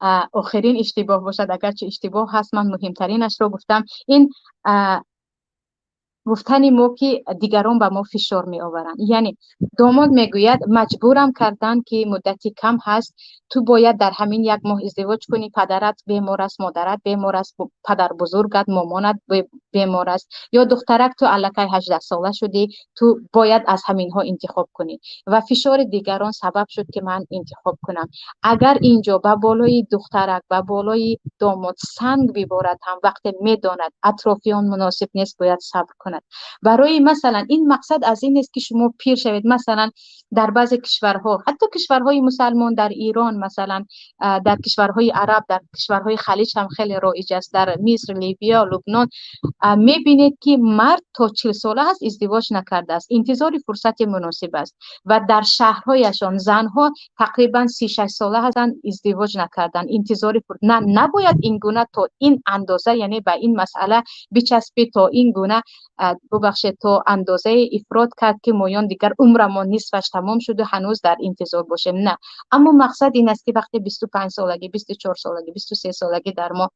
охирин иштибоҳ бошад, агарчи иштибоҳ ҳаст, ман муҳимтаринашро гуфтам. Ин гуфтани мо ки дигарон ба мо фишор меоваранд. Яъне домод мегӯяд маҷбурам кардан ки муддати кам ҳаст, ту бояд дар ҳамин як моҳ издивоҷ кунӣ, падарат бемор аст, модарат бемор аст, падарбузургат, момонат бемор аст, ё духтарак ту аллакай 18 сола шудӣ, ту бояд аз ҳаминҳо интихоб кунӣ. Ва фишори дигарон сабаб шуд ки ман интихоб кунам. Агар инҷо ба болои духтарак, ба болои домод санг биборад ҳам, вақте медонад атрофиён муносиб нест, бояд сабр кунад. Барои масалан ин мақсад аз ин нест ки шумо пир шавед. Масалан дар баъзе кишварҳо, ҳатто кишварҳои мусалмон, дар Эрон масалан, дар кишварҳои араб, дар кишварҳои халиҷ ҳам хеле роиҷ аст, дар Миср, Либия, Лубнон мебинед ки мард то 40 сола аст издивоҷ накардааст, интизори фурсати муносиб аст. Ва дар шаҳрҳояшон занҳо тақрибан 36 сола ҳастанд, издивоҷ накарданд, интизори на, набояд ин гуна то ин андоза, яъне ба ин масъала бичаспӣ, то ин гуна бубахшед, то андозаи ифрод кард ки моён дигар умрамон нисфаш тамом шуду ҳанӯз дар интизор бошем. На, аммо мақсад ин аст ки вақте 25 солагӣ, 24 солагӣ, 23 солагӣ дар мо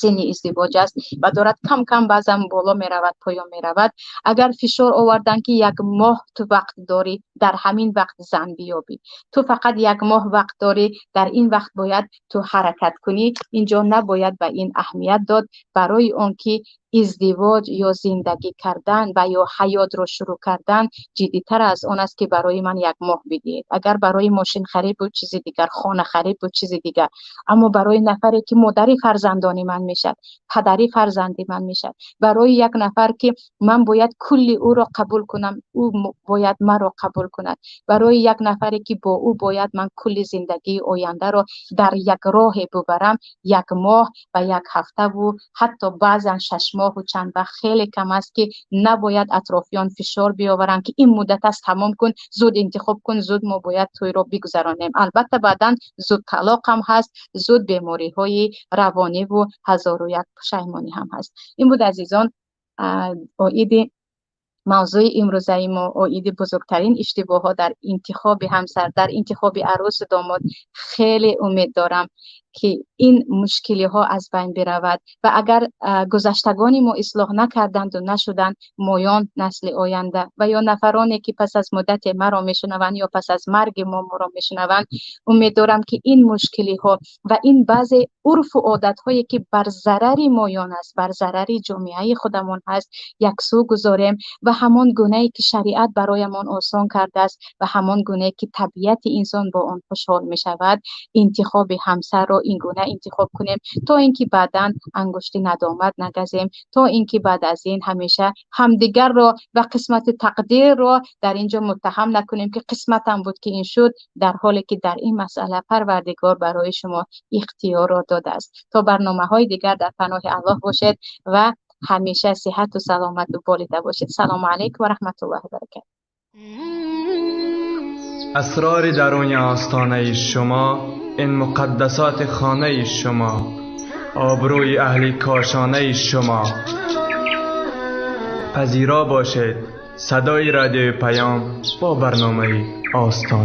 синни издивоҷ аст ва дорад кам кам баъзан боло меравад, поён меравад, агар фишор овардан ки як моҳ ту вақт дорӣ, дар ҳамин вақт зан биёбӣ, ту фақат як моҳ вақт дорӣ, дар ин вақт бояд ту ҳаракат кунӣ, инҷо набояд ба ин аҳамият дод, барои он ки издивоҷ ё зиндагӣ кардан ва ё ҳаётро шурӯъ кардан ҷиддитар аз он аст ки барои ман як моҳ бидиҳед. Агар барои мошинхарид буд чизи дигар, хонахарид буд чизи дигар, аммо барои нафаре ки модари фарзандони ман мешавад, падари фарзанди ман мешавад, барои як нафар ки ман бояд кулли ӯро қабул кунам, ӯ бояд маро қабул кунад, барои як нафаре ки бо ӯ бояд ман кулли зиндагии ояндаро дар як роҳе бубарам, як моҳ ва як ҳафтаву ҳатто баъзан 6 моҳу чанд вақт хеле кам аст ки набояд атрофиён фишор биёваранд ки ин муддат аст, тамом кун, зуд интихоб кун, зуд мо бояд тӯйро бигузаронем. Албатта баъдан зуд талоқ ҳам ҳаст, зуд бемориҳои равониву 1001 пушаймонӣ ҳам ҳаст. Ин буд азизон оиди мавзӯи имрӯзаи мо, оиди бузургтарин иштибоҳҳо дар интихоби ҳамсар, дар интихоби арӯсу домод. Хеле умед дорам ки ин мушкилиҳо аз байн биравад ва агар гузаштагони мо ислоҳ накарданду нашуданд, моён насли оянда ва ё нафароне ки пас аз муддате маро мешунаванд ё пас аз марги мо моро мешунаванд, умед дорам ки ин мушкилиҳо ва ин баъзе урфу одатҳое ки бар зарари моён аст, бар зарари ҷомеаи худамон ҳаст, яксӯ гузорем ва ҳамон гунае ки шариат бароямон осон кардааст ва ҳамон гунае ки табиати инсон бо он хушҳол мешавад, интихоби ҳамсарро ин гуна интихоб кунем, то инки баъдан ангушти надомат нагазем, то инки баъд аз ин ҳамеша ҳамдигарро ва қисмати тақдирро дар инҷо муттаҳам накунем, ки қисматам буд ки ин шуд, дар ҳоле ки дар ин масъала Парвардигор барои шумо ихтиёрро додааст. То барномаҳои дигар дар паноҳи Аллоҳ бошед ва ҳамеша сиҳату саломату болида бошед. Салому алайкум ва раҳматуллоҳи ва баракатуҳ. Асрори даруни остонаи шумо, ин муқаддасоти хонаи шумо, обрӯи аҳли кошонаи шумо. Пазиро бошед садои радиои Паём бо барномаи Остона.